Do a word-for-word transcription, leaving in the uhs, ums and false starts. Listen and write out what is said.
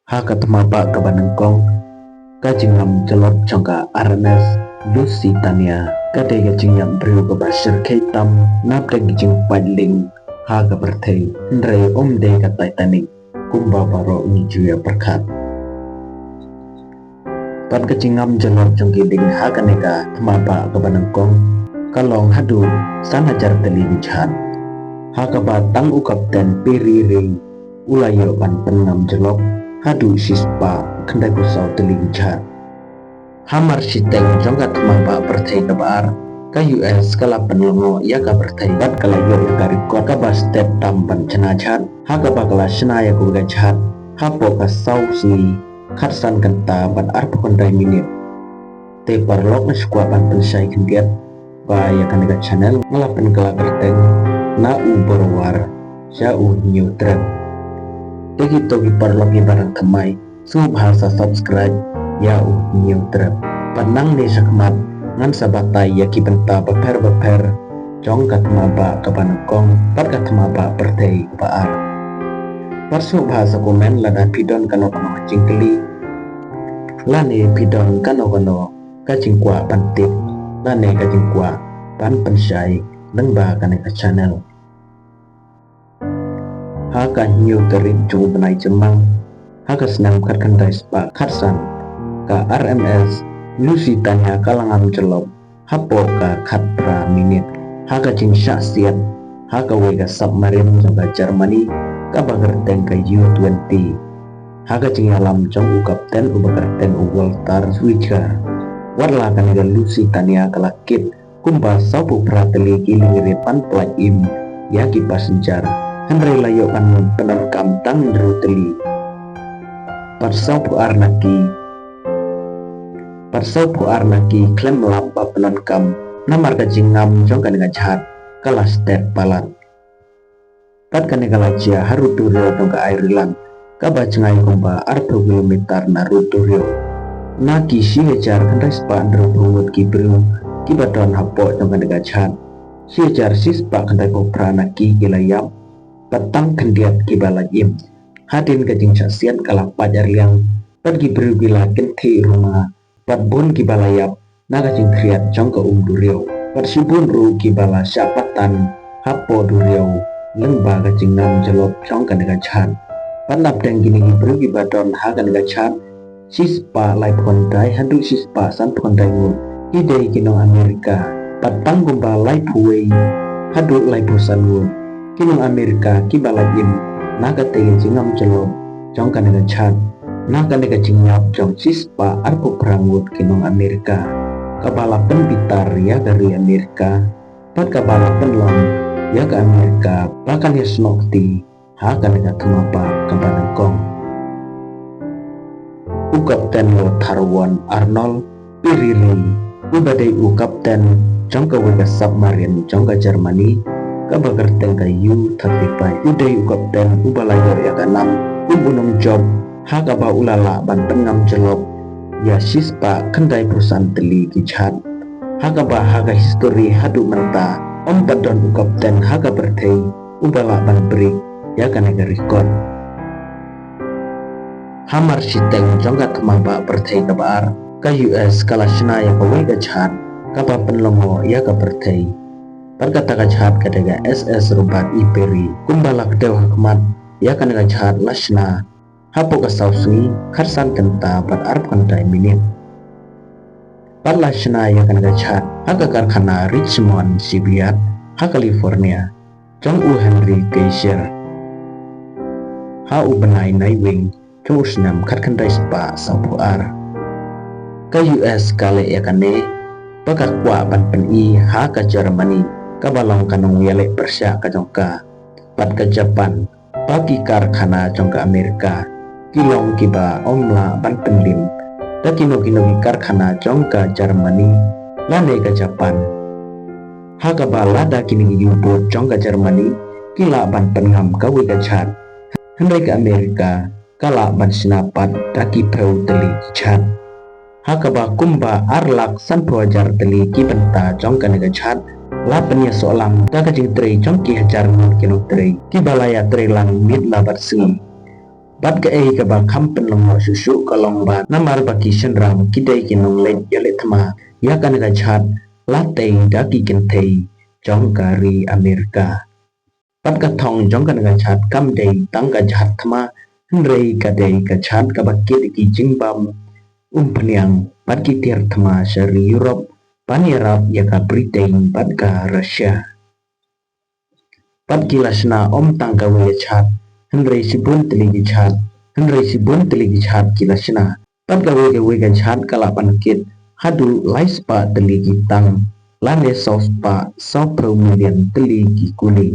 Ha ka thma bah kaba nyngkong, ka jingngam jyllop jong ka R M S Lusitania ka dei ka jingïap briew kaba shyrkhei tam na pdeng ka jingpait lieng ha ka pyrthei, hynrei ym dei ka Titanic kumba baroh ngi ju ïa pyrkhat. Bad ka jingngam jyllop jong ki lieng ha kane ka thma bah kaba nyngkong ka long haduh san hajar tylli ki jhat, ha kaba tang u kapten Perry Ray u la ïoh ban pynngam jyllop haduh shispah khyndaiphew saw tylli ki jhat. Hamar shiteng jong ka thma bah pyrthei kaba ar, ka U S ka la pynlyngngoh ïa ka pyrthei bad ka la ïoh ïa ka record kaba stet tam ban shna jhat, ha kaba ka la shna ïa kawei ka jhat hapoh ka saw sngi, khatsan kynta bad arphew khyndai minit. Te paralok, nga sngewkwah ban pynshai khyndiat ba ïa kane ka channel nga la pynkylla kyrteng Na U Borwar sha U Hynñiewtrep. Te kito ki paralok kiba dang thymmai, sngewbha sa subscribe ïa U Hynñiewtrep. Bad nangne shakhmat ngan sa batai ïa ki bynta bapher bapher jong ka thma bah kaba nyngkong bad ka thma bah pyrthei kaba ar. Bad sngewbha sa comment lada phi don kano kano ka jingkylli lane phi don kano kano ka jingkwah ban tip lane ka jingkwah ban pynshai lyngba kane ka channel. Ha ka hynñiew tarik jong u bnai Jymmang, ha ka snem khatkhyndai spah khatsan, ka R M S Lusitania ka la ngam jyllop hapoh ka khatphra minit ha ka jingshah siat ha kawei ka submarine jong ka Germany kaba kyrteng ka U twenty, ha ka jingïalam jong u kapten uba kyrteng u Walter Schweiger. Wat la kane ka Lusitania ka la kit kumba sawphew phra tylli ki lyngrep ban pyllait im ïa ki passenger, hynrei la ïoh ban pyndonkam tang hynriew tylli. Bad sawphew ar na ki, bad sawphew ar na ki khlem lap ban pyndonkam namar ka jingngam jong kane ka jhat ka la stet palat. Bad kane ka la jia harud duriaw jong ka Ireland, kaba jngai kumba arphew kilometer na rud duriaw. Na ki shi hajar khyndai spah hynriewphew ngut ki briew kiba don hapoh jong kane ka jhat, shi hajar shi spah khyndaiphew phra na ki ki la ïap, bad tang khyndiat kiba lait im. Hadien ka jingshah siat ka la pait arliang, bad ki briew ki la kynthih ruma, bad bun kiba la ïap na ka jingkhriat jong ka um duriaw, bad shibun ruh kiba la shah patan hapoh duriaw lyngba ka jingngam jyllop jong kane ka jhat. Bad napdeng kine ki briew kiba don ha kane ka jhat, shispah laiphew khyndai haduh shispah sanphew khyndai ngut ki dei ki nong Amerika, bad tang kumba laiphew wei haduh laiphew san ngut ki nong Amerika kiba lait im na katei ka jingngam jyllop jong kane ka jhat, na kane ka jingïap jong shispah arphew phra ngut ki nong Amerika, kaba la pynbitar ïa ka ri Amerika bad kaba la pynlong ïa ka Amerika ba kan ïasnoh kti ha kane ka thma bah kaba nyngkong. U kapten Lord Tyrone Arnold Perry Ray, uba dei u kapten jong kawei ka submarine jong ka Germany kaba kyrteng ka U thirty-five, u dei u kapten uba la ïoh ïa ka nam kum u nongjop, ha kaba u la lah ban pynngam jyllop ïa shispah khyndaiphew san tylli ki jhat, ha kaba ha ka history haduh mynta ym pat don u kapten ha ka pyrthei uba lah ban break ïa kane ka record. Hamar shiteng jong ka thma bah pyrthei kaba ar, ka U S ka la shna ïa kawei ka jhat kaba pynlyngngoh ïa ka pyrthei. Bad kata ka jhat ka dei ka S S Robert E Perry, kumba la kdew ha khmat ïa kane ka jhat la shna hapoh ka saw sngi, khatsan kynta bad arphew khyndai minit. Bad la shna ïa kane ka jhat ha ka karkhana Richmond shipyard ha California jong u Henry Kissinger ha u bnai Naiwieng jong u snem khatkhyndai spah sawphew ar. Ka U S ka leh ïa kane ba ka kwah ban pyni ha ka Germany kaba long ka nongïaleh pyrshah ka jong ka bad ka Japan ba ki karkhana jong ka Amerika ki long kiba ym lah ban pynlim da kino kino ki karkhana jong ka Germany lane ka Japan. Ha kaba lada kine ki U-boat jong ka Germany ki lah ban pynngam kawei ka jhat, hynrei ka Amerika ka lah ban shna pat da ki phew tylli ki jhat. Ha kaba kumba ar lak sanphew hajar tylli ki bynta jong kane ka jhat la pynïasoh lang da ka jingtrei jong ki hajar ngut ki nongtrei kiba la ïatrei lang miet la bad sngi. Bad kaei kaba kham pynlyngngoh shuh shuh ka long ba namar ba ki shynrang ki dei ki nongleit ïaleh thma ïa kane ka jhat la tei da ki kynthei jong ka ri Amerika. Bad ka thong jong kane ka jhat kam dei tang ka jhat thma, hynrei ka dei ka jhat kaba kit ki jingbam umphniang bad ki tiar thma sha ri Europe ban ïarap ïa ka Britain bad ka Russia. Bad ki la shna ym tang kawei ka jhat, hynrei shibun tylli ki jhat, hynrei shibun tylli ki jhat ki la shna. Bad kawei kawei ka jhat ka lah ban kit haduh lai spah tylli ki tank lane saw spah sawphew million tylli ki kuli.